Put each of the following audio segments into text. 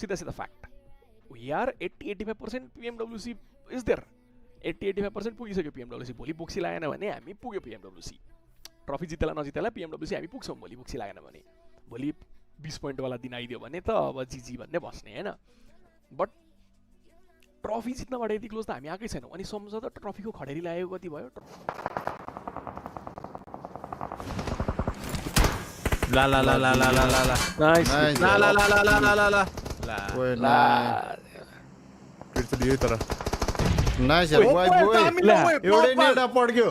सीधा सीधा fact we are 80-85% PMWC is there 80-85% पुगिसक्यो PMWC भोलि पुग्सी लागेन भने हामी पुग्यो PMWC ट्रफी जितेला नजितेला PMWC हामी पुग्छौँ भोलि पुग्सी लागेन भने भोलि 20 पोइन्टवाला दिन आइदियो भने त अब जिजी भन्ने बस्ने हैन बट ट्रफी जित्नबाट यति क्लोज त हामी आएकै छैनौँ अनि सम्झ त ट्रफीको खडेरी लागेको कति भयो ला ला ला ला ला ला ला ला नाइस ला ला ला ला ला ला ला ला ओए ना फिर तो दियो तर नाइस यार वाइ बोय एउटै नेटा पड्क्यो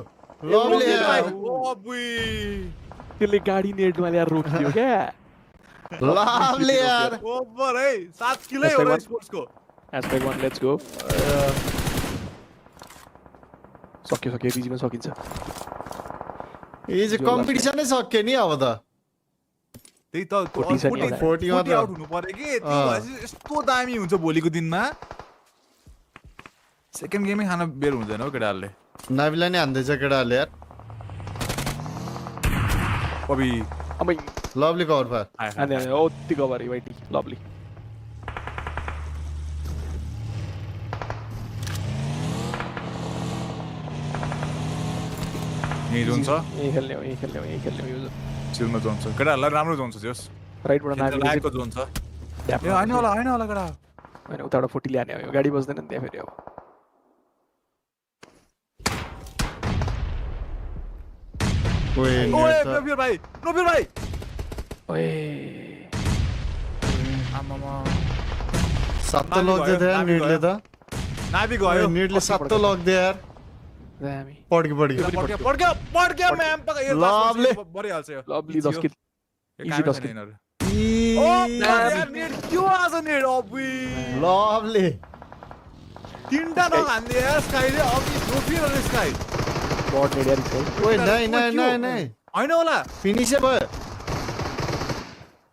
लभली यार त्यसले गाडी नेटमा ल्याएर रोकिदियो क्या लभली यार ओभर है 7 किलो एउटा स्पोर्ट्सको एस्पेक्ट 1 लेट्स गो सक्यो रिजीमा सकिन्छ इज कम्पिटिसनै सक्यो नि अब त त्यही त 40 40 आउट हुनु पर्यो कि यस्तो दामी हुन्छ भोलिको दिनमा सेकेन्ड गेमै खान बेर हुँदैन हो केटाहरुले नाभिलाई नै हान्दैछ केटाहरुले यार अबि अमै लभली कभर फायर अनि ओति कभर वाइटी लभली यही जोन छ यही खेल्ने हो यो चिलमा जोन छ केटाहरुलाई राम्रो जोन छ जस राइटबाट लागेको जोन छ ए हैन होला केटा हैन उताबाट 40 ल्याने हो गाडी बस्दैन नि त्यहाँ फेरि अब ओए ओए नबिर भाइ ओए आमामा सात लग दे यार नीडले त नाभि गयो नीडले सात लग दे यार दामी पड्क्यो म्याम पका यो लभली बढिहाल्छ यो लभली 10 किल इजी 10 किल ओ नेट क्यों आज नेट अबि लभली तीनटा न हान्ने यार स्काइले अबि ट्रोफी र स्काई बॉट नेट यार इसको ओए नहीं हैन होला फिनिश भयो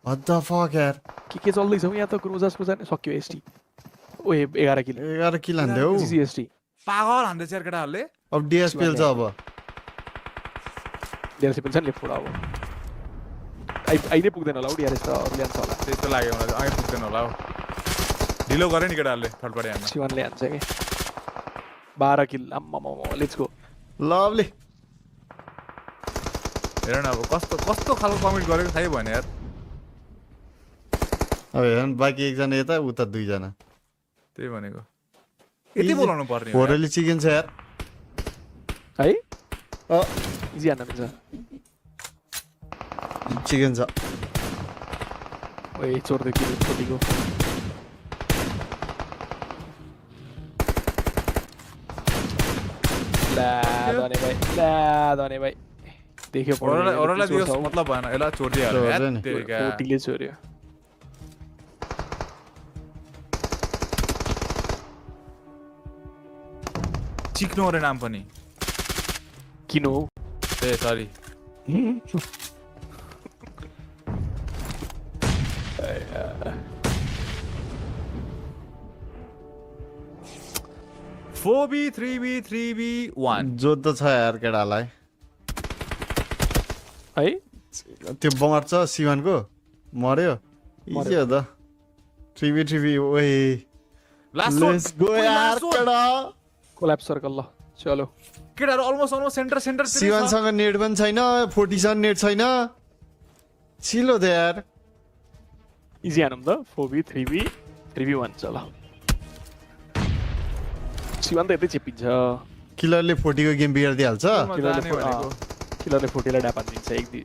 व्हाट द फक यार के चल्दैछ यहाँ त क्रुजर्स जाने सक्यो एसटी ओए 11 किल 11 किल हान्दै हो जीएसटी पागल हान्दै छ यार केटाहरुले अब डीएसपीएल छ अब डीएसपी पनि छ लेफ्ट अब आइनै पुग्दैन होला डीआरएस त अरूले हान्छ होला त्यस्तो लाग्यो मलाई आइ पुग्दैन होला हो ढिलो गरे नि केटाहरुले थर्ड पार्टी हामी सिवानले हान्छ के 12 किल अम्मा लेट्स गो लभली हेर न अब कस्तो खालको कमेन्ट गरेको थाहै भएन यार अब हेर्न बाँकी एकजना यता उता दुईजना त्यही भनेको यति बोलाउनु पर्ने हो होरेली चिकन छ यार है अ इजी हान्न मिल्छ चिकन छ ओए चोर्दै किल छोटीको ला धने भाइ देख्यो ओरलाई दियोस् मतलब भएन एला चोर्दिहाल्यो यार चोर्दैन। त्यही क्या छोटीले चोर्यो चिक्नो रे नाम पनि किन हो ए सरी 4v3v3v1 जोत छ यार केटालाई है त्यो बमर छ सिवानको मर्यो इजी हो त 3v3v ओए लास्ट लेट्स गो यार केटा कोल्याप्स सर्कल ल चलो केटाहरु अलमोस्ट सेन्टर सिवानसँग नेट पनि छैन 40 सँग नेट छैन छिलो त यार इजी हानौँ त 4v3v 3v1 चल सिवान त यतै चेपिन्छ किलरले 40 को गेम बिगार्दिहाल्छ किलरले 40 लाई ड्याप हानिदिन्छ एक दि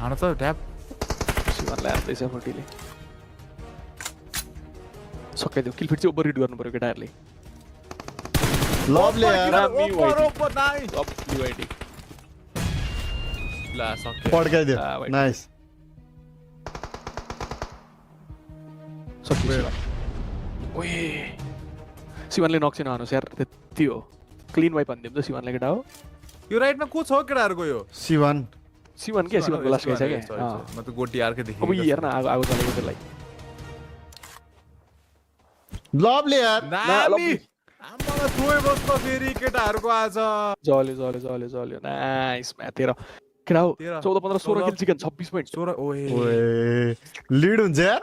हान त ट्याप सिवानलाई हान्दैछ 40 ले सकाइदियो किल फिट चाहिँ ओभर हिट गर्नु पर्यो केटाहरुले लभली यार ओपर नाइस लभली वाइडी ला सक्यो पड्काइदियो नाइस सक्यो ओए सिवानले नक चाहिँ नहानोस् यार त्यति हो क्लिन वाइप हान्दिउँ त सिवानले केटा हो यो राइटमा को छ केटाहरुको यो सिवान के सिवानको लास्ट गाइस है के म त गोटी आर्के देखेँ अब हेर्न आगो चलेको त्यसलाई लभली यार नामी आमामा थोए बस्छ फेरि केटाहरुको आज जल्यो नाइस म्या 13 केटा हो 14 15 16 किल चिकन 26 पोइन्ट 16 ओए ओए लिड हुन्छ यार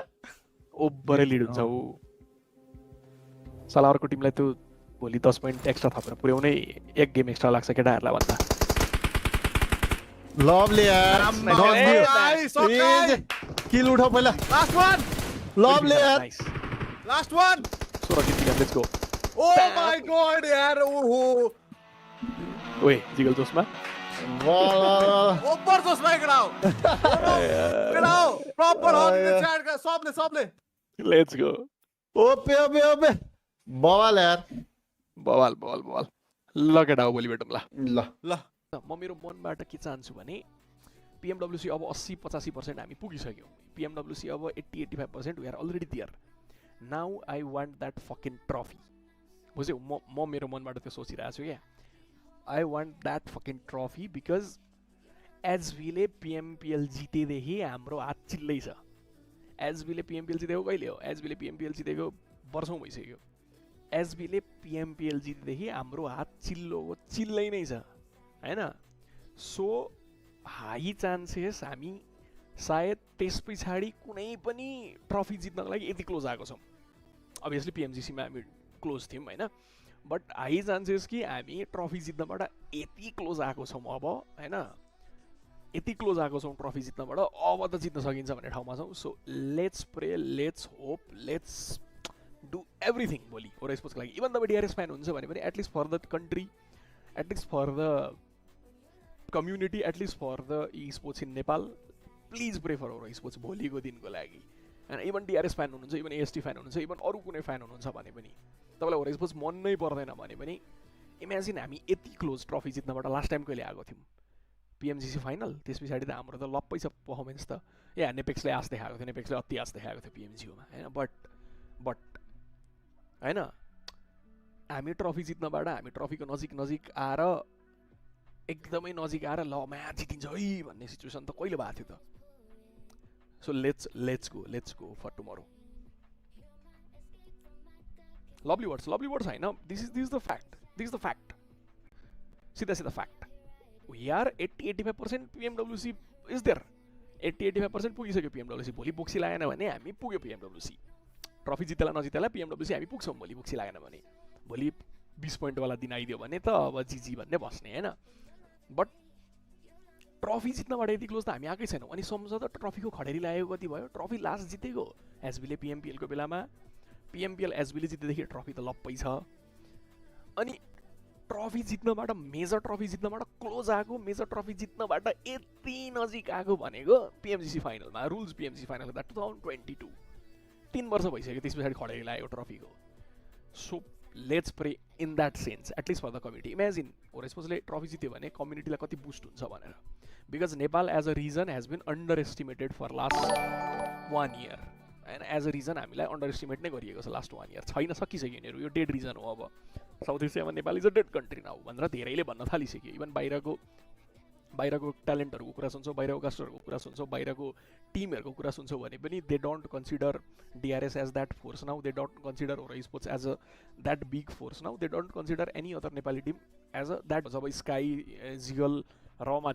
ओभरै लिड हुन्छ ऊ साला अर्को टिमलाई त्यो भोलि 10 पोइन्ट एक्स्ट्रा थपेर पुर्याउनै एक गेम एक्स्ट्रा लाग्छ केटाहरूलाई भन्दा लभली यार Nice, okay. किल उठाऊ पहिला Last one. लभली यार नाइस Last one. सोह्र kill let's go Oh my god, यार. ओहो. ओए जिगल जोसमा वाह ऊपर तो स्ट्राइक कराओ. कराओ. Proper hot in the chat का सबले. लेट्स गो ओपे बवाल यार बवाल ल केटा हो भोलि भेटौँ ल ल ल. म मेरो मनबाट के चाहन्छु भने पिएमडब्ल्युसी अब 80-85% हामी पुगिसक्यौँ पिएमडब्ल्युसी अब 80-85% we are already there now I want that fucking trophy बुझ्यौ म मेरो मनबाट त्यो सोचिरहेको छु क्या I want that fucking trophy because एचबीले पिएमपिएल जितेदेखि हाम्रो हात चिल्लै छ एचबीले पिएमपिएल जितेको कहिले हो एचबीले पिएमपिएल जितेको वर्षौँ भइसक्यो एचबीले पिएमपिएल जितेदेखि हाम्रो हात चिल्लै नै छ हैन सो हाई चान्सेस हामी सायद त्यस पछाडि कुनै पनि ट्रफी जित्नको लागि यति क्लोज आएको छौँ अभियसली पिएमजिसीमा हामी क्लोज थियौँ होइन बट हाई चान्सेस कि हामी ट्रफी जित्नबाट यति क्लोज आएको छौँ अब होइन यति क्लोज आएको छौँ ट्रफी जित्नबाट अब त जित्न सकिन्छ भन्ने ठाउँमा छौँ so let's pray let's hope let's do everything भोलि ओरा स्पोर्ट्सको लागि इभन तपाईँ डिआरएस फ्यान हुन्छ भने पनि at least for the country at least for the community at least for the E sports in Nepal please pray for Ora sports भोलिको दिनको लागि होइन इभन डिआरएस फ्यान हुनुहुन्छ इभन एएसटी फ्यान हुनुहुन्छ इभन अरू कुनै फ्यान हुनुहुन्छ भने पनि तपाईँलाई ओरा स्पोर्ट्स मन नै पर्दैन भने पनि इमेजिन हामी यति क्लोज ट्रफी जित्नबाट लास्ट टाइम कहिले आएको थियौँ पिएमजिसी फाइनल त्यस पछाडि त हाम्रो त लप्पै छ पर्फर्मेन्स त नेपेक्सले आश देखाएको थियो नेपेक्सले अति आश देखाएको थियो पिएमजिओमा होइन बट होइन हामी ट्रफी जित्नबाट हामी ट्रफीको नजिक आएर एकदमै नजिक आएर ल म्याच जितिन्छ है भन्ने सिचुएसन त कहिले भएको थियो त so let's go for tomorrow lovely words होइन दिस इज द फ्याक्ट सिधा fact we are 80-85% PMWC is there 80-85% पुगिसक्यो पिएमडब्ल्युसी भोलि बोक्सी लागेन भने हामी पुग्यो पिएमडब्ल्युसी ट्रफी जित्तेला नजित्तेला पिएमडब्ल्युसी हामी पुग्छौँ भोलि बोक्सी लागेन भने भोलि 20 पोइन्टवाला दिन आइदियो भने त अब जिजी भन्ने बस्ने होइन बट ट्रफी जित्नबाट यति क्लोज त हामी आएकै छैनौँ अनि सम्झ त ट्रफीको खडेरी लागेको कति भयो ट्रफी लास्ट जितेको एचबीले पिएमपिएलको बेलामा पिएमपिएल एचबीले जितेदेखि ट्रफी त लप्पै छ अनि ट्रफी जित्नबाट मेजर ट्रफी जित्नबाट क्लोज आएको मेजर ट्रफी जित्नबाट यति नजिक आएको भनेको पिएमजिसी फाइनलमा रुल्स पिएमजिसी फाइनल द्याट 2022 3 वर्ष भइसक्यो त्यस पछाडि खडेरी लाग्यो ट्रफीको so let's pray in that sense at least for the community imagine ओरा स्पोर्ट्सले ट्रफी जित्यो भने कम्युनिटीलाई कति बुस्ट हुन्छ भनेर because Nepal as a region has been under estimated for last 1 year होइन एज अ रिजन हामीलाई अन्डर एस्टिमेट नै गरिएको छ लास्ट 1 इयर छैन सकिसक्यो यिनीहरू यो डेड रिजन हो अब साउथ एसियामा Nepal is a dead country now भनेर धेरैले भन्न थालिसक्यो इभन बाहिरको ट्यालेन्टहरूको कुरा सुन्छौँ बाहिरको कास्टरहरूको कुरा सुन्छौँ बाहिरको टिमहरूको कुरा सुन्छौँ भने पनि they don't consider DRS as that force now they don't consider Aura sports as a that big force now they don't consider any other Nepali team as a that जब स्काई जिगल रमा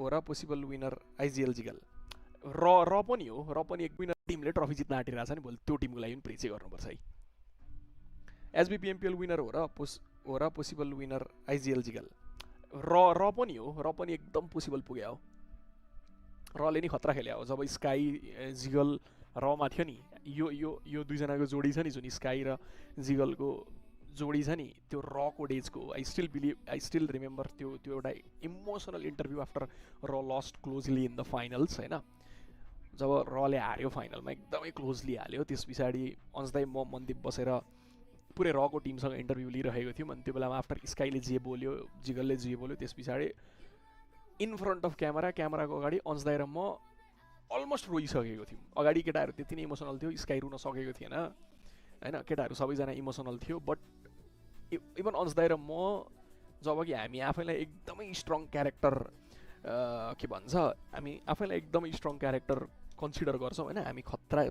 ओरा पोसिबल विनर आइजिएल जिगल र पनि हो र पनि एक विनर टिमले ट्रफी जित्न आँटिरहेको छ नि भोलि त्यो टिमको लागि पनि प्रे चाहिँ गर्नुपर्छ है एसबिपिएमपिएल विनर हो र पोसिबल विनर आइजिएल जिगल र पनि हो र पनि एकदम पोसिबल पुग्यो हो रले नि खतरा खेल्यो हो जब स्काई जिगल रमा थियो नि यो दुईजनाको जोडी छ नि जुन स्काई र जिगलको जोडी छ नि त्यो रको डेजको आई स्टिल रिमेम्बर त्यो एउटा इमोसनल इन्टरभ्यू आफ्टर र lost closely in the finals होइन जब रले हार्यो फाइनलमा एकदमै क्लोजली हाल्यो त्यस पछाडि अन्जदाई म मनदीप बसेर पुरै रको टिमसँग इन्टरभ्यू लिइरहेको थियौँ अनि त्यो बेलामा आफ्टर स्काईले जे बोल्यो जिगलले जे बोल्यो त्यस पछाडि इन फ्रन्ट अफ क्यामेराको अगाडि अन्जदाई र म अलमोस्ट रोइसकेको थियौँ अगाडि केटाहरू त्यति नै इमोसनल थियो स्काई रुन सकेको थिएन होइन केटाहरू सबैजना इमोसनल थियो बट इभन अन्जदाई र म जब कि हामी आफैलाई एकदमै स्ट्रङ क्यारेक्टर के भन्छ हामी आफैलाई एकदमै स्ट्रङ क्यारेक्टर कन्सिडर गर्छौँ होइन हामी खतरा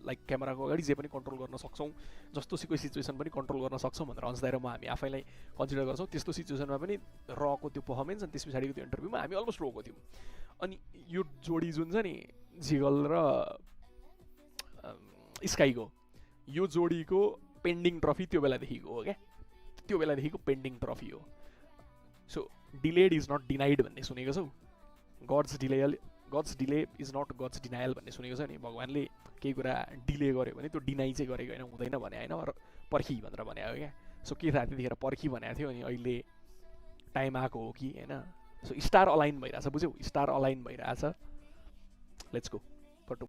लाइक क्यामेराको अगाडि जे पनि कन्ट्रोल गर्न सक्छौँ जस्तो कोही सिचुएसन पनि कन्ट्रोल गर्न सक्छौँ भनेर अन्जदाई र म हामी आफैलाई कन्सिडर गर्छौँ त्यस्तो सिचुएसनमा पनि रको त्यो पर्फर्मेन्स अनि त्यस पछाडिको त्यो इन्टरभ्यूमा हामी अलमोस्ट रोएको थियौँ अनि यो जोडी जुन छ नि जिगल र स्काईको यो जोडीको पेन्डिङ ट्रफी त्यो बेलादेखिको हो क्या, त्यो बेलादेखिको पेन्डिङ ट्रफी हो। So delayed is not denied भन्ने सुनेको छौ? God's delay is not God's denial भन्ने सुनेको छ नि? भगवान्ले केही कुरा डिले गर्यो भने त्यो डिनाइ चाहिँ गरेको होइन, हुँदैन भने होइन, पर्खी भनेर भने हो क्या। सो के थाहा त्यतिखेर पर्खी भनेको थियो अनि अहिले टाइम आएको हो कि होइन? सो स्टार अलाइन भइरहेछ, बुझ्यौ? स्टार अलाइन भइरहेछ। Let's go.